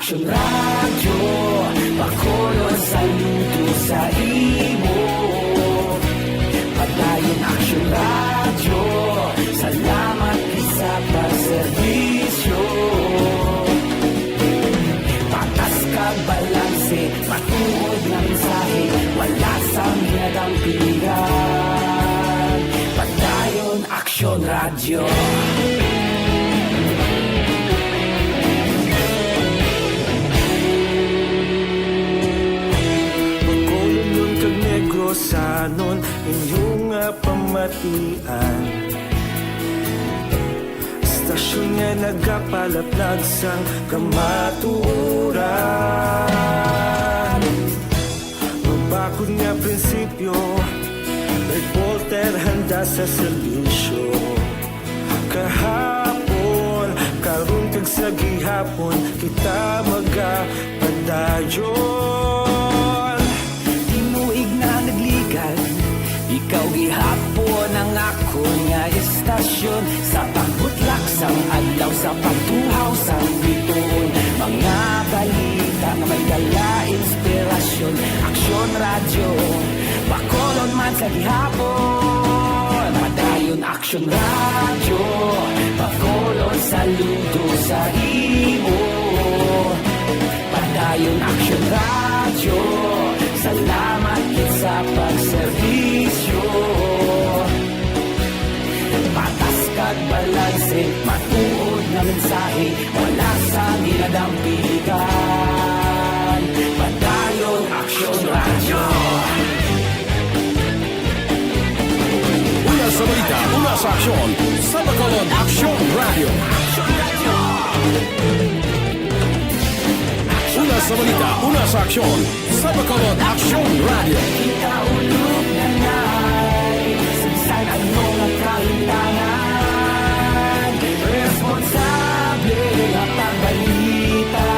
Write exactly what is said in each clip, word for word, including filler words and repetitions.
Aksyon Radyo, Bacolod, saludo sa imo. Padayon Aksyon Radyo, salamat gid sa pagserbisyo. Patas kag balanse, matuod nga mensahe, wala sang ginadampigan. Padayon Aksyon Radyo. Bacolodnon kag Negrosanon, inyo nga pamatian. Istasyon nga nagapalaplag sang kamatuoran. Mabakod nga prinsipyo, reporter handa sa serbisyo. Kahapon, karon kag sa gihapon, kita magapadayon. Tinuig na nagligad, ikaw gihapon ang akon nga istasyon. Sa pagbutlak sang adlaw, sa pagtuhaw sang bituon, mga balita nga may dala inspirasyon. Aksyon Radyo, Bacolod man sa gihapon. Padayon Aksyon Radyo, Bacolod, saludo sa imo. Padayon Aksyon Radyo, salamat gid sa pagserbisyo. Patas kag balanse, matuod nga mensahe, wala sang ginadampigan. Padayon Aksyon Radyo. Una sa balita, una sa aksyon, sa Bacolod Aksyon Radyo. Una sa balita, una sa aksyon, sa Bacolod Aksyon Radyo. Ikaulog na na'y sa bisan ano nga kahitangan. Responsable nga pagbalita,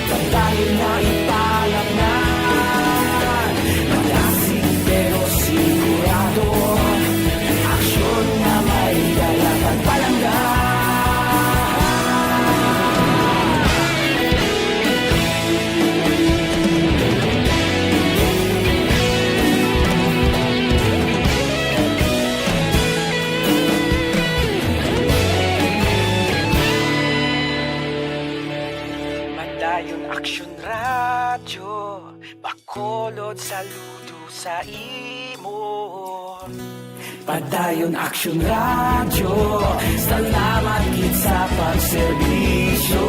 padayon na ipalapnan. Malasig pero sigurado, aksyon nga may dala kag palangga. Padayon Aksyon Radyo, Bacolod, saludo sa imo. Padayon Aksyon Radyo, salamat gid sa pagserbisyo.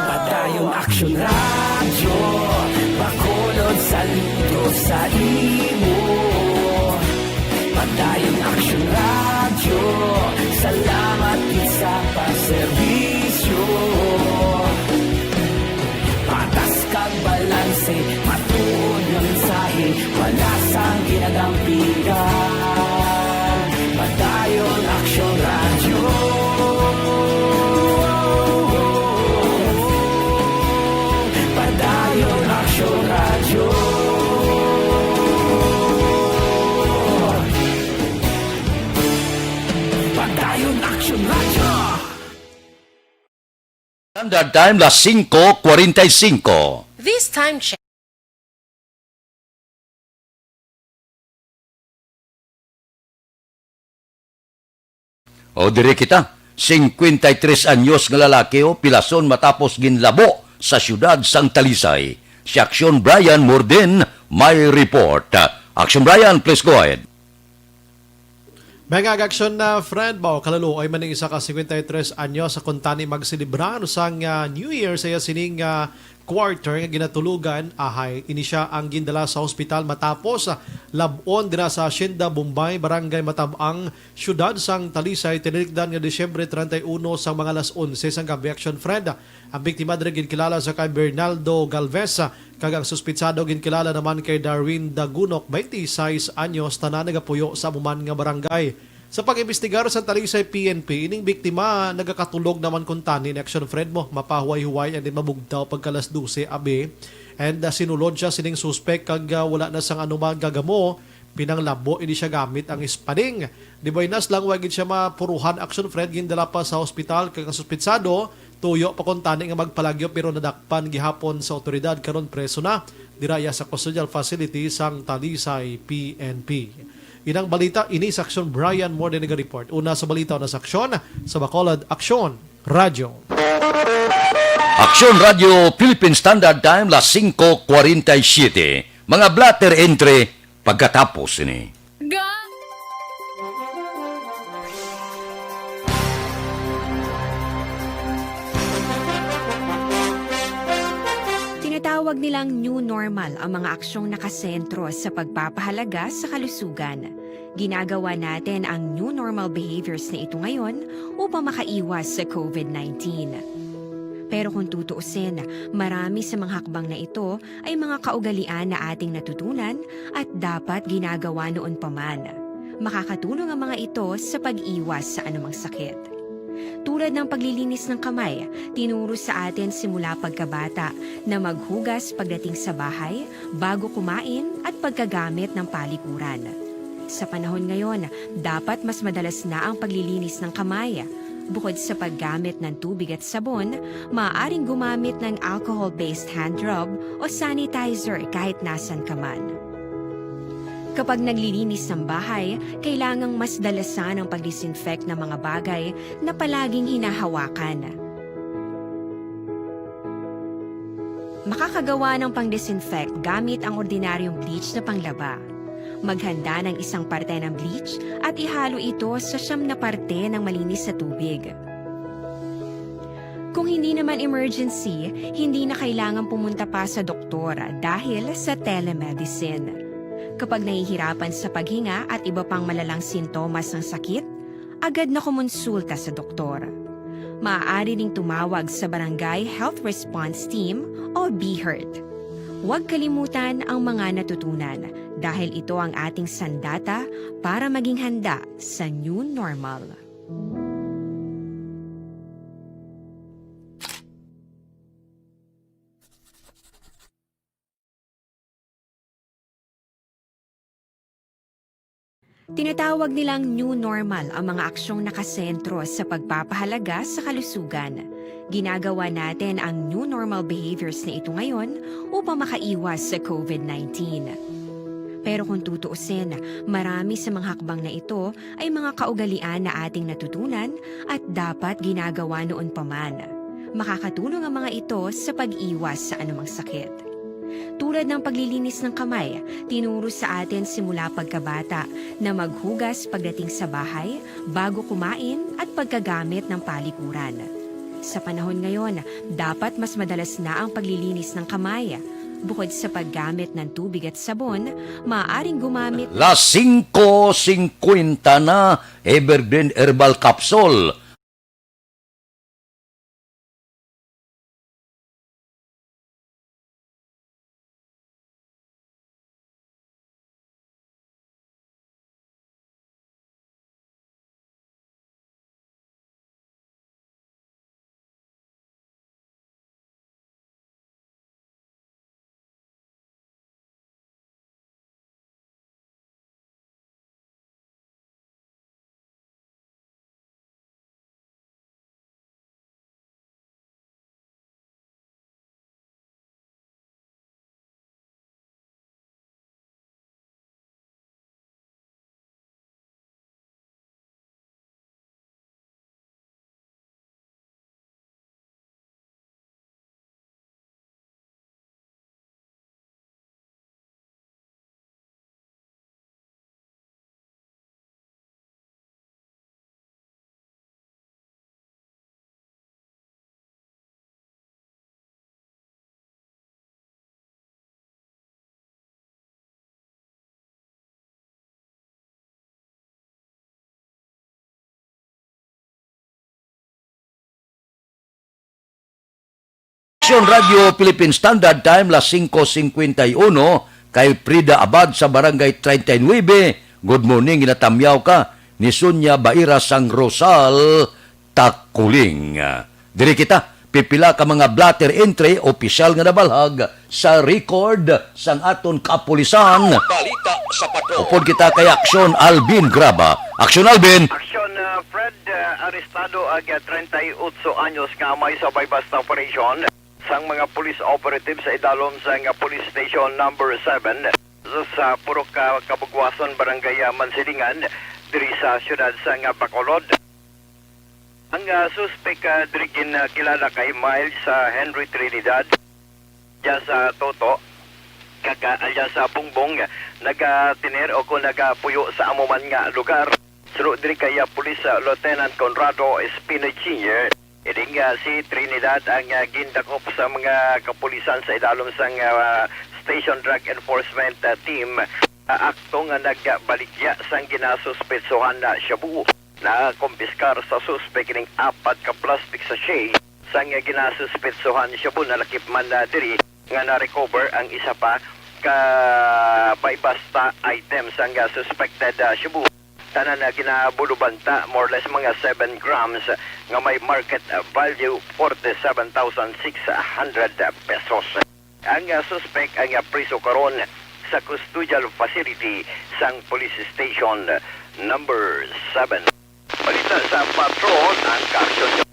Padayon Aksyon Radyo, Bacolod, saludo sa imo. Padayon Aksyon Radyo, salamat gid sa pagserbisyo. Patas kag balanse, matuod nga mensahe, wala sang ginadampigan. Padayon Aksyon Radyo. Padayon Aksyon Radyo. Padayon Aksyon Radyo. Standard Time, las singko kwarenta y singko. This time check. O, diri kita. Singkwenta y tres anyos nga lalaki, o, pilason matapos ginlabo sa siyudad sang Talisay. Si Aksyon Brian Morden may report. Aksyon Brian, please go ahead. Mga kaaksyon na friend, baw, kaluluoy man ning isa ka singkwenta y tres anyos sa kuntani magselebrar sang, ah, New Year sa iya sining, ah, quarter nga ginatulogan, ahay, ini siya ang gindala sa hospital matapos, ah, lab-on dira sa Hacienda Bombay, Barangay Matab-ang, siyudad sang Talisay, tinilikdan nga Disyembre treinta y uno sa mga alas onse sang gabi, aksyon friend. Ang biktima diri ginkilala sa kay Bernaldo Galvez, kag ang suspitsado ginkilala naman kay Darwin Dagunok, twenty-six anyos, tanan nagapuyo sa amo man nga barangay. Sa pag-imbestigar sa Talisay P N P, ining biktima nagakatulog naman kuntani ni aksyon friend mo, mapahuway-huway and then mabugtaw pagka alas dose abi. And, ah, sinulod siya sining suspek kag, ah, wala na sang ano magagamo, pinanglabo ini siya gamit ang espading. Di buenas lang, wa gid siya mapuruhan aksyon friend, gindala pa sa hospital kag ang suspitsado Tuyo pa kuntani nga magpalagyo, pero nadakpan gihapon sa awtoridad, karon preso na dira iya sa custodial facility sang Talisay P N P. Inang balita ini sa Aksyon. Brian Morde naga-report. Una sa balita, una sa aksyon, sa Bacolod, Aksyon Radyo. Aksyon Radyo, Philippine Standard Time, las singko kwarenta y siete. Mga blotter entry pagkatapos ini. Ga- Tinatawag nilang new normal ang mga aksyong nakasentro sa pagpapahalaga sa kalusugan. Ginagawa natin ang new normal behaviors na ito ngayon upang makaiwas sa covid nineteen. Pero kung tutuusin, marami sa mga hakbang na ito ay mga kaugalian na ating natutunan at dapat ginagawa noon pa man. Makakatulong ang mga ito sa pag-iwas sa anumang sakit. Tulad ng paglilinis ng kamay, tinuro sa atin simula pagkabata na maghugas pagdating sa bahay, bago kumain, at pagkagamit ng palikuran. Sa panahon ngayon, dapat mas madalas na ang paglilinis ng kamay. Bukod sa paggamit ng tubig at sabon, maaaring gumamit ng alcohol-based hand rub o sanitizer kahit nasan ka man. Kapag naglilinis ng bahay, kailangang mas dalasan ang pag-disinfect ng mga bagay na palaging hinahawakan. Makakagawa ng pang-disinfect gamit ang ordinaryong bleach na panglaba. Maghanda ng isang parte ng bleach at ihalo ito sa siyam na parte ng malinis na tubig. Kung hindi naman emergency, hindi na kailangan pumunta pa sa doktor dahil sa telemedicine. Kapag nahihirapan sa paghinga at iba pang malalang sintomas ng sakit, agad na kumonsulta sa doktor. Maaari ring tumawag sa Barangay Health Response Team o BHERT. Huwag kalimutan ang mga natutunan dahil ito ang ating sandata para maging handa sa new normal. Tinatawag nilang new normal ang mga aksyong nakasentro sa pagpapahalaga sa kalusugan. Ginagawa natin ang new normal behaviors na ito ngayon upang makaiwas sa covid nineteen. Pero kung tutuusin, marami sa mga hakbang na ito ay mga kaugalian na ating natutunan at dapat ginagawa noon pa man. Makakatulong ang mga ito sa pag-iwas sa anumang sakit. Tulad ng paglilinis ng kamay, tinuro sa atin simula pagkabata na maghugas pagdating sa bahay, bago kumain, at pagkagamit ng palikuran. Sa panahon ngayon, dapat mas madalas na ang paglilinis ng kamay. Bukod sa paggamit ng tubig at sabon, maaaring gumamit Las singko singkwenta na, Evergreen Herbal Capsule. Aksyon Radyo Philippine Standard Time, las singko singkwenta y uno, kay Frida Abad sa Barangay treinta y nueve. Good morning, ginatamyaw ka ni Sonia Baira sang Rosal, Takuling. Diri kita, pipila ka mga blotter entry, opisyal nga nabalhag sa record sang aton kapulisan. Balita sa Patrol. Upod kita kay Aksyon Alvin Graba. Aksyon Alvin! Aksyon, ah, Fred, uh, arestado ang, uh, treinta y ocho anyos nga amay sa Baybasta Operation sang mga police operative sa idalom sang, uh, Police Station Number Seven sa, sa Purok, uh, Kabugwason, Barangay, uh, Mansilingan, diri sa siyudad sang, uh, Bacolod. Ang, ah, suspek, ah, diri gin, ah, kilala kay Miles, ah, Henry Trinidad, alias, ah, Toto, kag, ah, alias, ah, Bongbong, nagatener o kung nagapuyo sa amo man nga lugar. Suno diri kay, ah, Police, ah, Lieutenant Conrado Espino Junior, ining, ah, si Trinidad ang, ah, gindakop sa mga kapulisan sa idalom sang, ah, Station Drug Enforcement, ah, Team, ah, akto nga nagbaligya sang ginasuspetsohan na shabu. Nakumpiskar sa suspek ining apat ka plastic sachet sang ginasuspetsohan shabu. Nalakip man na diri nga na-recover ang isa pa ka bay-basta item sang suspected, ah, shabu. Tanan na ginabulubanta, more or less mga seven grams, nga may market, ah, value forty-seven thousand six hundred pesos. Ang, ah, suspek ang, ah, priso karon sa custodial facility sang Police Station Number Seven. Balita sa Patrol, ang kaaksyon.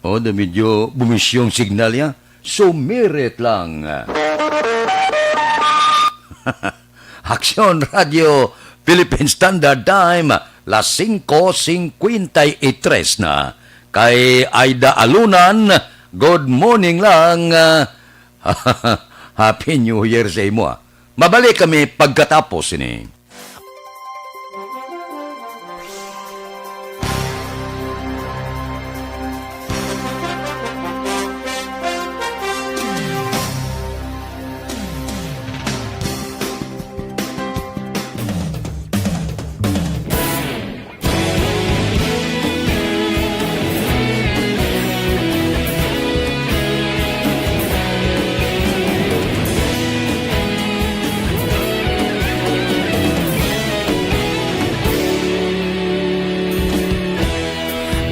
O, da medyo bumisyong signal niya. Sumirit lang. Aksyon Radio Philippine Standard Time, las singko singkwenta y tres na. Kay Aida Alunan, good morning lang. Happy New Year sa imo, ah. Mabalik kami pagkatapos ini.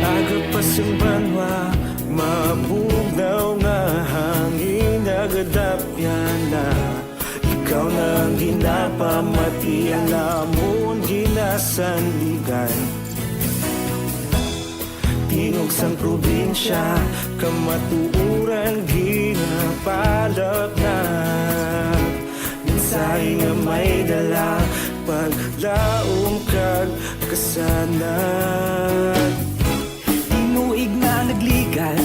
Aga pa sang banwa, mabugnaw nga hangin nagadapyan na. Ikaw na ang ginapamati, ang amon ginasandigan. Tingog sang probinsya, kamatuoran ginapalapnap. Mensahe nga may dala, paglaom kag kasanag. Tinuig nga nagligad,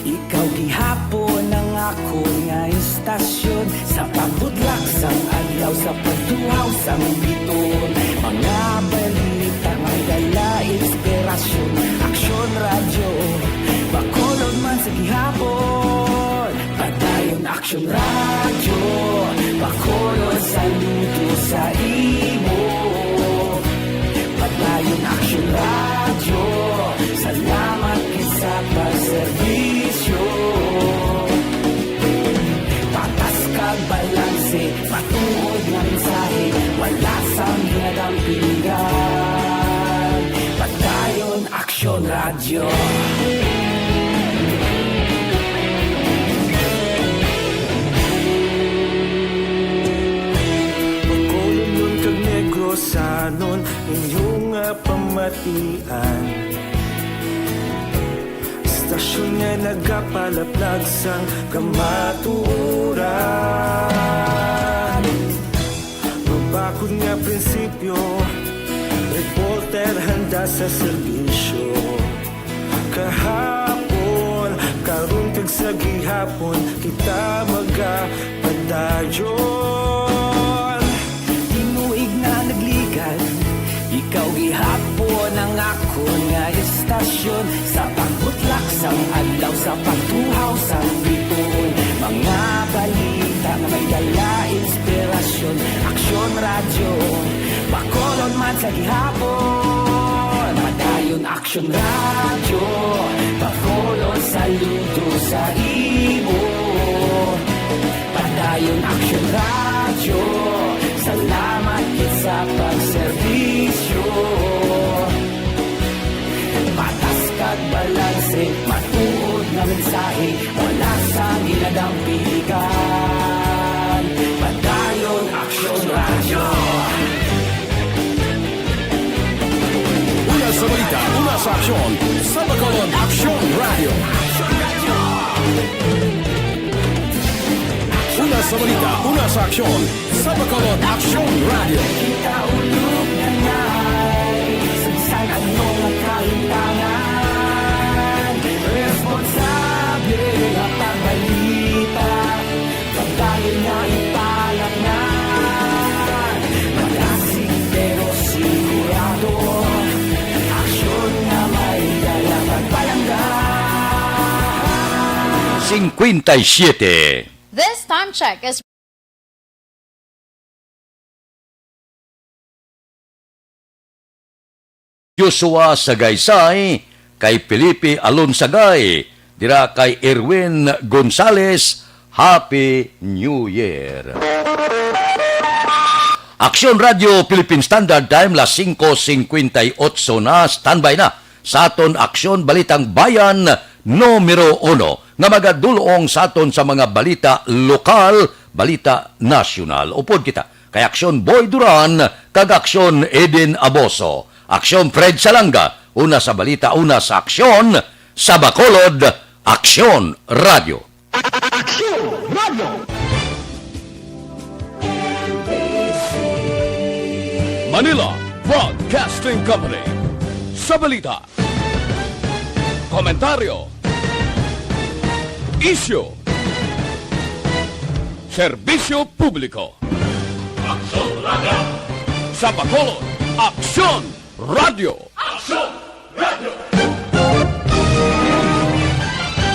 ikaw gihapon ang akon nga istasyon. Sa pagbudlak sang adlaw, sa pagtuhaw sang biton, mga balita may dala inspirasyon. Aksyon Radyo, Bacolod man sa gihapon. Padayon Aksyon Radyo, Bacolod, saludo sa imo. Padayon Aksyon Radyo, salamat gid sa pagserbisyo. Patas kag balanse, matuod nga mensahe, wala sang ginadampigan. Padayon Aksyon Radyo. Bacolod kag Negrosanon, inyo nga pamatian. Istasyon nga nagapalaplag sang kamatuoran. Mabakod nga prinsipyo, reporter handa sa serbisyo. Kahapon, karon kag sa gihapon, kita magapadayon. Tinuig nga nagligad, ikaw gihapon ang akon nga istasyon. Sa pagbutlak sang adlaw, sa pagtuhaw sang bituon, mga balita nga may dala inspirasyon. Aksyon Radyo, Bacolod man sa gihapon. Padayon Aksyon Radyo, Bacolod, saludo sa imo. Padayon Aksyon Radyo, salamat gid sa pagserbisyo. Patas kag balanse, matuod nga mensahe, wala sang ginadampigan. Padayon Aksyon Radyo. Balita, una sa aksyon, sa Bacolod Aksyon Radio. Una sa balita, una sa aksyon, sa Bacolod Aksyon Radio. Kita ulog na ngay, sagsay ang mga kalintangan. Responsable at pagbalita. Pagdali nga ipalatnan, malasig pero sigurado. Aksyon nga may dala pagpalangga. Cincuenta y siete. This time check is Joshua Sagaysay, kay Felipe Alonsagay, dira kay Erwin Gonzales, Happy New Year. Aksyon Radio Philippine Standard Time, las singko singkwenta y otso na, standby na sa aton Aksyon Balitang Bayan numero uno, nga magadulong sa aton sa mga balita lokal, balita nasyonal. Upod kita kay Aksyon Boy Duran kag Aksyon Eden Aboso. Aksyon Fred Salanga, una sa balita, una sa aksyon, sa Bacolod, Aksyon Radio. Aksyon Radio. Manila Broadcasting Company. Sa balita, komentaryo, isyu, serbisyo publiko. Aksyon Radio. Sa Bacolod, Aksyon Radio. Aksyon Radio.